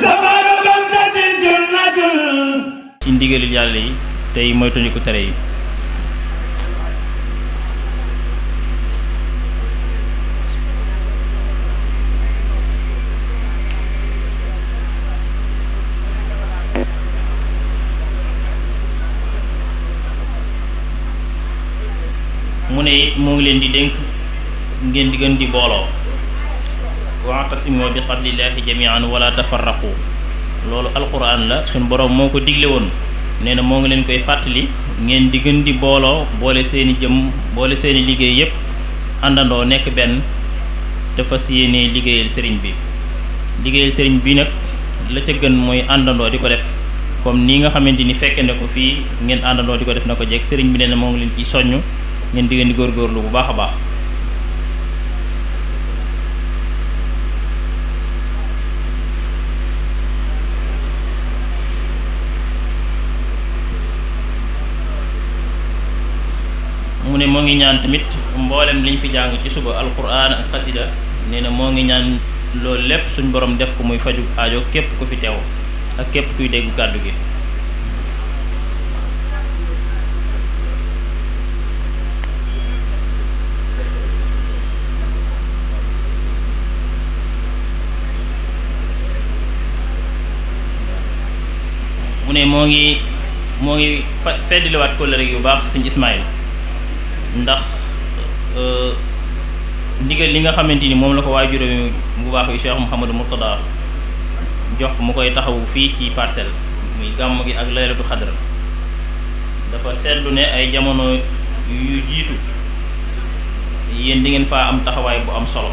safaru bamsatin junnatul ci ndigalil yàlla yi tey moytandiku tere yi. mu ne it moo ngi leen di dénk ngeen di gën di booloo wa'tasimu bi hablillahi jami'an wala tafarraqu loolu alquran la suñ borom moo ko digle woon nee na moo ngi leen koy fàttali ngeen di gën di booloo boole seeni jëm boole seeni liggéey yépp àndandoo nekk benn te fas yéene liggéeyal sëriñ bi liggéeyal sëriñ bi nag la ca gën mooy àndandoo di ko def comme nii nga xamante ni fekke ne ko fii ngeen àndandoo di ko def na ko jekk sëriñ bi nee na moo ngi leen ci soññ ngeen di gën di góorgóorlu bu baax a baax. mu ne moo ngi ñaan tamit mboolem liñ fi jàng ci suba alquran ak xasida nee na moo ngi ñaan loolu lépp suñ borom def ko muy faju aajo képp ku fi teew ak képp kuy dégg kàddu gi. mu ne moo ngi feddliwaat kóllëre yu baax sëñ Ismaïl ndax ndigal li nga xamante ni moom la ko waajuram bu baax yu Cheikh Mouhamadou Mourtada jox mu koy taxawu fii ci Parcelles muy gàmm gi ak laylatu xadr dafa seetlu ne ay jamono yu jiitu yéen di ngeen faa am taxawaay bu am solo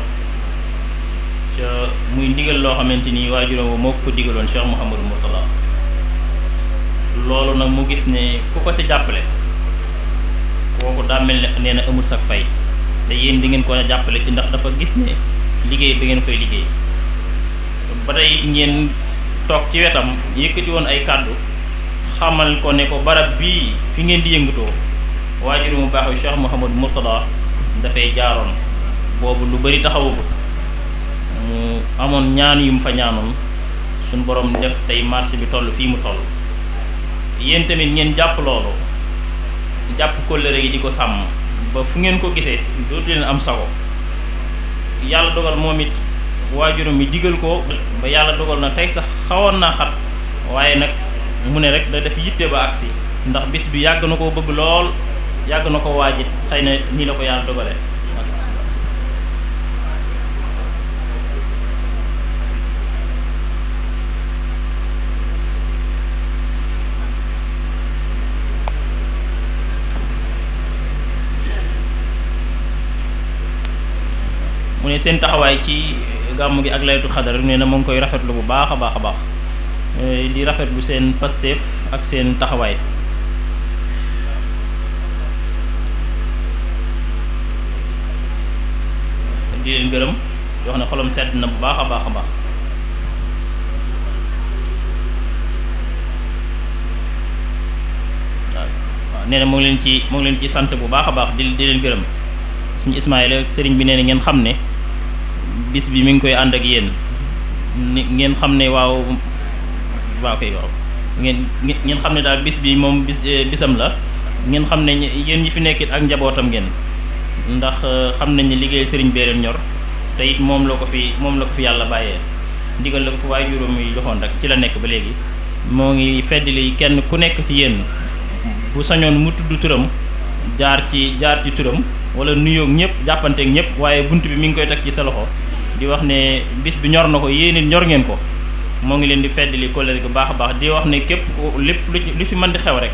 ca muy ndigal loo xamante ni waajuram moo ko digaloon Cheikh Mouhamadou Mourtada loolu nag mu gis ne ku ko ca jàppale kooku daa mel ne nee na amul sax fay te yéen di ngeen ko jàppale ci ndax dafa gis ne liggéey bi ngeen koy liggéey ba tey ngeen toog ci wetam yëkkati woon ay kàddu xamal ko ne ko barab bii fi ngeen di yëngatoo waajur mu baax Cheikh Mouhamadou Mourtada dafay jaaroon boobu lu bari taxawu ko mu amoon ñaan yu mu fa ñaanoon suñ borom def tey marché bi toll fii mu toll yéen tamit ngeen jàpp loolu jàpp kóllëre gi di ko sàmm ba fu ngeen ko gisee dootu leen am sago yàlla dogal moom it waajuram mi digal ko ba yàlla dogal na tey sax xawoon naa xat waaye nag mu ne rek da def yitte ba agsi ndax bis bi yàgg na koo bëgg lool yàgg na ko waajit xëy na nii la ko yàlla dogale mu ne seen taxawaay ci gàmm gi ak laylatul xadar nee na mu ngi koy rafetlu bu baax a baax a baax di rafetlu seen pasteef ak seen taxawaay di leen gërëm di wax ne xolam sedd na bu baax a baax a baax waaw nee na mu ngi leen ci sant bu baax a baax di leen gërëm suñu Ismaïla sëriñ bi nee na ngeen xam ne bis bi mi ngi koy ànd ak yéen ngeen xam ne waaw kay waaw ngeen xam ne daal bis bi moom bisam la ngeen xam ne yéen ñi fi nekkit ak njabootam ngeen ndax xam nañ ne liggéey sëriñ bee leen ñor te it moom la ko fi yàlla bàyyee ndigal la ko fi waajuram yi joxoon rek ci la nekk ba léegi moo ngi feddali kenn ku nekk ci yéen bu sañoon mu tudd turam jaar ci turam wala nuyoog ñëpp jàppanteeg ñëpp waaye bunt bi mi ngi koy teg ci sa loxo di wax ne bis bi ñor na ko yéen it ñor ngeen ko moo ngi leen di feddali kóllëre bu baax a baax di wax ne képp lépp lu fi mën di xew rek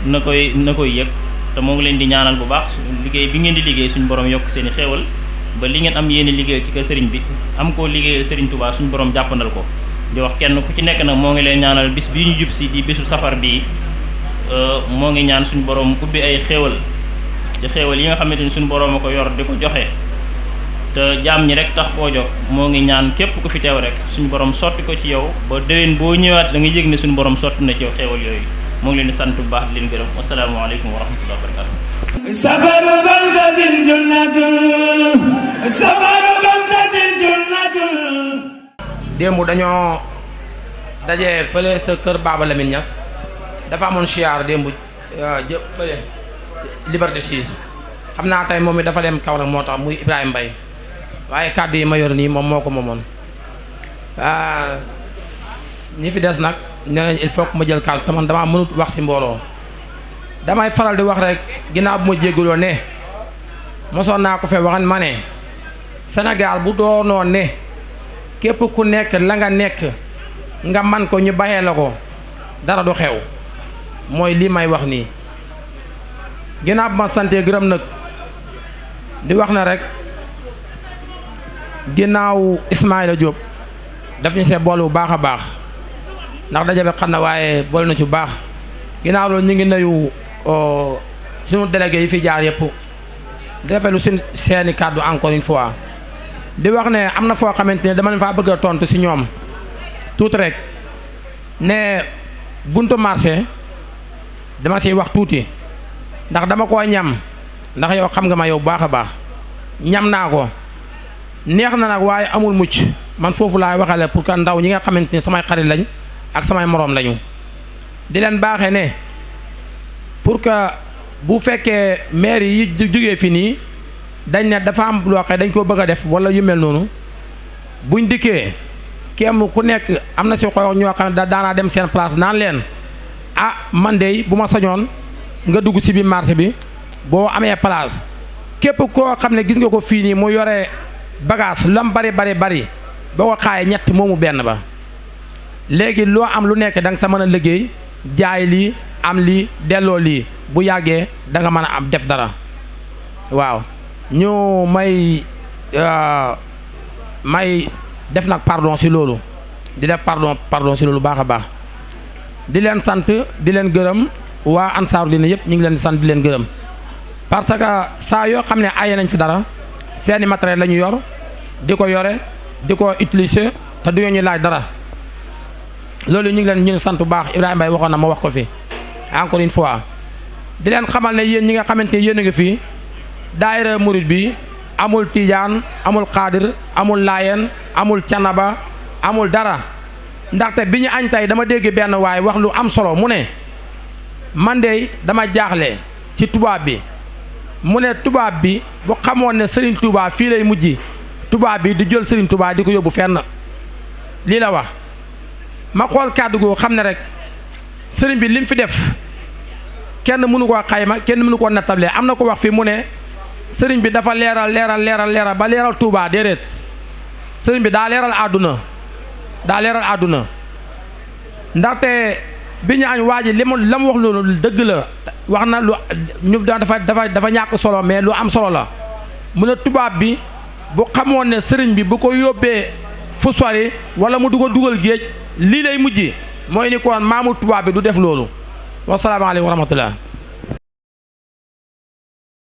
na koy yëg te moo ngi leen di ñaanal bu baax liggéey bi ngeen di liggéey suñu borom yokk seen i xéewal ba li ngeen am yéen liggéey ci kër sëriñ bi am koo liggéeyal sëriñ Touba suñu borom jàppandal ko di wax kenn ku ci nekk nag moo ngi leen ñaanal bis bii ñu jub si di bisu safar bii moo ngi ñaan suñu borom ubbi ay xéewal ci xéewal yi nga xamante ni suñu borom a ko yor di ko joxe te jaam ñi rek tax koo jox moo ngi ñaan képp ku fi teew rek suñu borom sotti ko ci yow ba déwén boo ñëwaat da nga yëg ne suñu borom sotti na ci yow xéewal yooyu moo ngi leen di sant bu baax di leen gërëm asalaamaaleykum wa rahmatullahi wa barakatuh safaru bamsatin junnatul safaru bamsatin junnatul démb dañoo daje fële sa kër Baba Lamine Niass dafa amoon siyaar démb fële Liberté 6 xam naa tey moom it dafa dem Kaolack moo tax muy Ibrahima Mbaye waaye kàddu yi ma yor nii moom moo ko moomoon ñi fi des nag nee nañ il faut que ma jël kàddu te man damaa mënut wax ci mbooloo damay faral di wax rek ginnaaw bu ma jégaloo ne mosoon naa ko fee waxan ma ne Sénégal bu doonoo ne képp ku nekk la nga nekk nga man ko ñu bàyyee la ko dara du xew mooy lii may wax nii ginnaaw bu ma santee gërëm nag di wax na rek ginnaaw Ismaïla Diop daf ñu see boole bu baax a baax ndax daje bi xam na waaye boole na ci bu baax ginnaaw loolu ñu ngi nuyu suñu délégué yi fi jaar yëpp di rafetlu seeni kàddu encore une fois di wax ne am na foo xamante ne dama leen faa bëgg a tontu ci ñoom tuuti rek ne buntu marché dama ciy wax tuuti ndax dama koo ñam ndax yow xam nga ma yow baax a baax ñam naa ko neex na nag waaye amul mucc man foofu laay waxale pour que ndaw ñi nga xamante ni samay xarit lañ ak samay moroom lañu di leen baaxee ne pour que bu fekkee maire yi jógee fi nii dañ ne dafa am loo xam dañ koo bëgg a def wala yu mel noonu buñ dikkee kenn ku nekk am na si xoyox ñoo xam ne daanaa dem seen place naan leen ah man de bu ma sañoon nga dugg si biir marché bi boo amee place képp koo xam ne gis nga ko fii nii mu yore bagage lam bari boo ko xaayee ñett moomu benn ba léegi loo am lu nekk da nga sa mën a liggéey jaay lii am lii delloo lii bu yàggee da nga mën a am def dara waaw ñu may def nag pardon si loolu di def pardon si loolu baax a baax di leen sant di leen gërëm waa Ansaaru Diine yëpp ñu ngi leen di sant di leen gërëm parce que saa yoo xam ne aye nañ fi dara seeni matériel la ñu yor di ko yore di ko utiliser te du ñu laaj dara loolu ñu ngi leen ñu sant bu baax Ibrahima Mbaye waxoon na ma wax ko fi encore une fois di leen xamal ne yéen ñi nga xamante ne yéen a ngi fi daayira murid bi amul Tijaan amul Xaadir amul Laayeen amul Canaba amul dara ndaxte bi ñu añ tey dama dégg benn waaye wax lu am solo mu ne man de dama jaaxle ci tubaab bi mu ne tubaab bi bu xamoon ne Serigne Touba fii lay mujj tubaab bi di jël Serigne Touba di ko yóbbu fenn lii la wax ma xool kàddu goo xam ne rek Serigne bi lim fi def kenn mënu koo xayma kenn mënu koo nattable am na ko wax fii mu ne Serigne bi dafa leeral ba leeral Touba déedéet Serigne bi daa leeral àdduna ndaxte bi ñu añ waa ji li la mu wax loolu dëgg la wax na lu ñu dafa ñàkk solo mais lu am solo la mu ne tubaab bi bu xamoon ne sëriñ bi bu ko yóbbee fu sori wala mu dugal géej lii lay mujj mooy ni kon maamu tubaab bi du def loolu wasalaamaaleykum wa rahmatullah